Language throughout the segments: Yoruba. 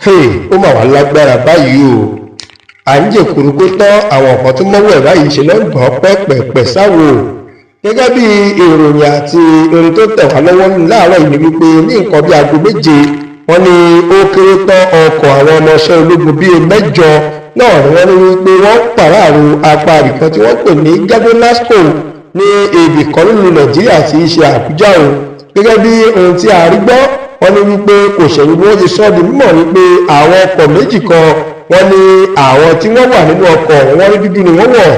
Hey, ó mà wá lágbára báyìí o. À ń jèkúrú kó tán, àwọn kan tó mọ́wọ́ ẹ̀ báyìí ṣe lọ́gbọ̀n pẹ́pẹ̀pẹ̀ sáwò. Gẹ́gẹ́ bí ìròyìn àti ohun tó tẹ̀ wá lọ́wọ́ láàárọ̀ yìí ni wípé ní nǹkan bíi aago 7, wọ́n ní ó kéré tán ọkọ̀ àwọn ọmọọṣẹ́ ológun bíi 8 náà ni wọ́n ní wípé wọ́n pàráàrò apá ibìkan tí wọ́n pè ní Gado-Nasco ní ibì kan nínú Nàìjíríà tí í ṣe Àbújá o. Gẹ́gẹ́ bí ohun tí a rí gbọ́, wọ́n ní wípé kò ṣẹ̀yìn bí wọ́n ti sọ di mímọ̀ wípé àwọn ọkọ̀ 2 kan, wọ́n ní àwọn tí wọ́n wà nínú ọkọ̀ wọ́n ní dúdú ni wọ́n wọ̀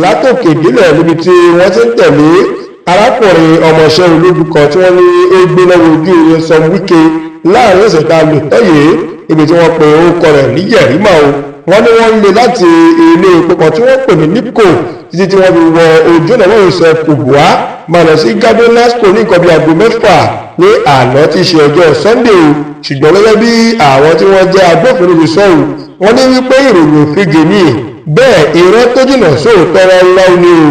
látòkè délẹ̀, níbi tí wọ́n ti ń tẹ̀lé arákùnrin ọmọọṣẹ́ ológun kan tí wọ́n ní ó gbéná wojú Nyesom Wike láàrin ọ̀sẹ̀ tá a lò tọ́yè, ibi tí wọ́n pe orúkọ rẹ̀ ní Yẹ̀rímà o. Wọ́n ní wọ́n ń lé láti ilé epo kan tí wọ́n pè ní NIPCO títí tí wọ́n fi wọ ojú ọ̀nà márosẹ̀ Kubwa máa lọ sí Gado Nasco ní nǹkan bíi aago 6 ní àná tí í ṣe ọjọ́ Sunday o. Ṣùgbọ́n gẹ́gẹ́ bí àwọn tí wọ́n jẹ́ agbófinró ti sọ̀rọ̀, wọ́n ní wípé ìròyìn òfìgè ní bẹ́ẹ̀, irọ́ tó jìnnà sóòótọ́ rárá ni o.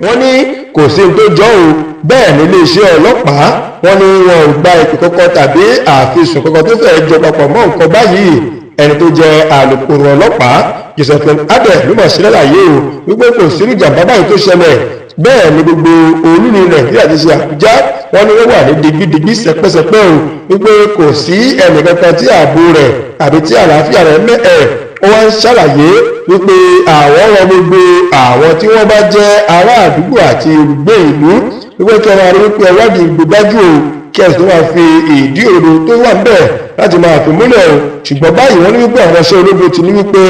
Wọ́n ní kò sí ní tó jọ o. Bẹ́ẹ̀ ní iléeṣẹ́ ọlọ́pàá, wọ́n ní wọn ò gba ìpè kankan tàbí àfisùn kankan tó fẹ́ẹ́ jọ papọ̀ mọ́ nǹkan báyìí. Ẹni tó jẹ́ alukoro ọlọ́pàá, Josephine Adeh, ló mọ̀ sí lálàyé o wípé kò sí ìjàmbá báyìí tó ṣẹlẹ̀. Bẹ́ẹ̀ ni gbogbo olúlu Nàìjíríà ti ṣe Àbújá, wọ́n ní wọ́n wà ní digbidigbi sẹpẹsẹpẹ o, wípé kò sí ẹnìkankan tí ààbò rẹ̀ àbí tí àlàáfíà rẹ̀ mẹ́ẹ̀. Ó wá ń ṣàlàyé wípé àwọn rọ gbogbo àwọn tí wọ́n bá jẹ́ ará àdúgbò àti olùgbé ìlú wípé kí wọ́n máa rí wípé ẹwádìí gbòdájú o, kí ẹ̀sùn tó máa fi ìdí òdodo tó wà níbẹ̀ láti máa fi múlẹ̀ o. Ṣùgbọ́n báyìí, wọ́n ní wípé àwọn ọṣẹ́ ológun ti ní wípé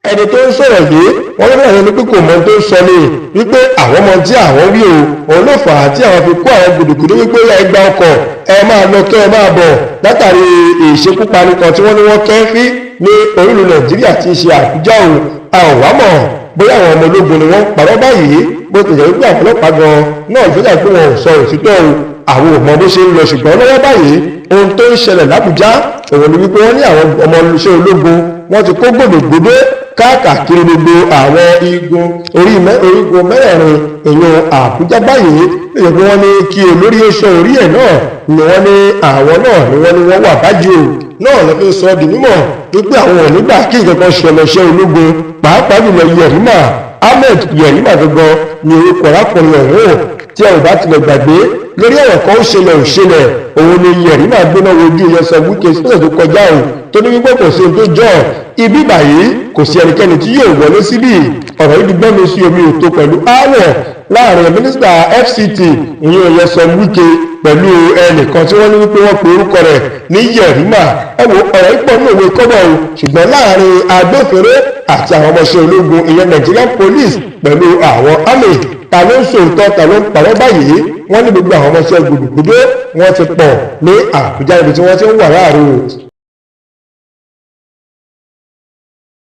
ẹni tó ń sọ̀rọ̀ yìí, wọ́n ní wọ́n ní pé kò mọ tó ń sọ ni, wípé àwọn ọmọ tí àwọn wí o, òun ló fà á tí àwọn fi kó àwọn gbùdùgbùdù wípé ẹ gba ọkọ̀, ẹ máa lọ, kẹ́ ẹ máa bọ̀, látàrí ìṣekúpani kan tí wọ́n ní wọ́n kẹ́fí ní orílẹ̀ Nàìjíríà tí í ṣe Àbújá o. A ò wá mọ̀ bóyá àwọn ọmọ ológun ni wọ́n ń parọ́ báyìí, bó ti jẹ́ wípé àwọn ọlọ́pàá gan náà ló dà pé wọn ò sọ òtítọ́ o. Àwọn ò mọ bó ṣe ń lọ, ṣùgbọ́n lọ́wọ́ báyìí, ohun tó ń ṣẹlẹ̀ l'Ábùjá òun ni wípé wọ́n ní àwọn ọmọ iṣẹ́ ológun, wọ́n ti kó gbòdògbòdò káàkiri gbogbo àwọn igun orígun mẹ́rẹ̀ẹ̀rin èèyàn Àbújá báyìí, lóye pé wọ́n ní kí olórí oṣù orí ẹ̀ náà ni wọ́n ní àwọn náà ni wọ́n ní wọ́n wà báyìí o. Náà ló fi sọ di mímọ̀ wípé àwọn ò ní gbà kí nǹkan kan ṣẹlẹ̀ iṣẹ́ ológun, pàápàá jùlọ Yerima Ahmed. Yerima gangan ni orúkọ arákùnrin ọ̀hún. Tí ẹ ò bá tilẹ̀ gbàgbé, lórí ọ̀rọ̀ kan ó ṣẹlẹ̀ ò ṣẹlẹ̀, òun ni Yerima gbéná wojú Nyesom Wike sílẹ̀ tó kọjá o, tó ní wípé kò sí ohun tó jọ ibi báyìí, kò sí ẹnikẹ́ni tí yóò wọlé síbí. Ọ̀rọ̀ yìí gbọ́n mi sí omi òtó pẹ̀lú aáwọ̀ láàrin mínísítà FCT, ìyẹn Nyesom Wike, pẹ̀lú ẹnìkan tí wọ́n ní wípé wọ́n pe orúkọ rẹ̀ ní Yerima. Ẹ wo, ọ̀rọ̀ yìí pọ̀ ní òwe kọ́bọ̀ o. Ṣùgbọ́n láàrin agbófinró àti àwọn ọmọọṣẹ́ ológun, ìyẹn Nigerian Police pẹ̀lú àwọn army, ta ló ń sòótọ́, ta ló ń parọ́ báyìí? Wọ́n ní gbogbo àwọn ọmọọṣẹ́ gbòdògbòdò wọ́n ti pọ̀ ní Àbújá, ibi tí wọ́n ti ń wà láàrin o.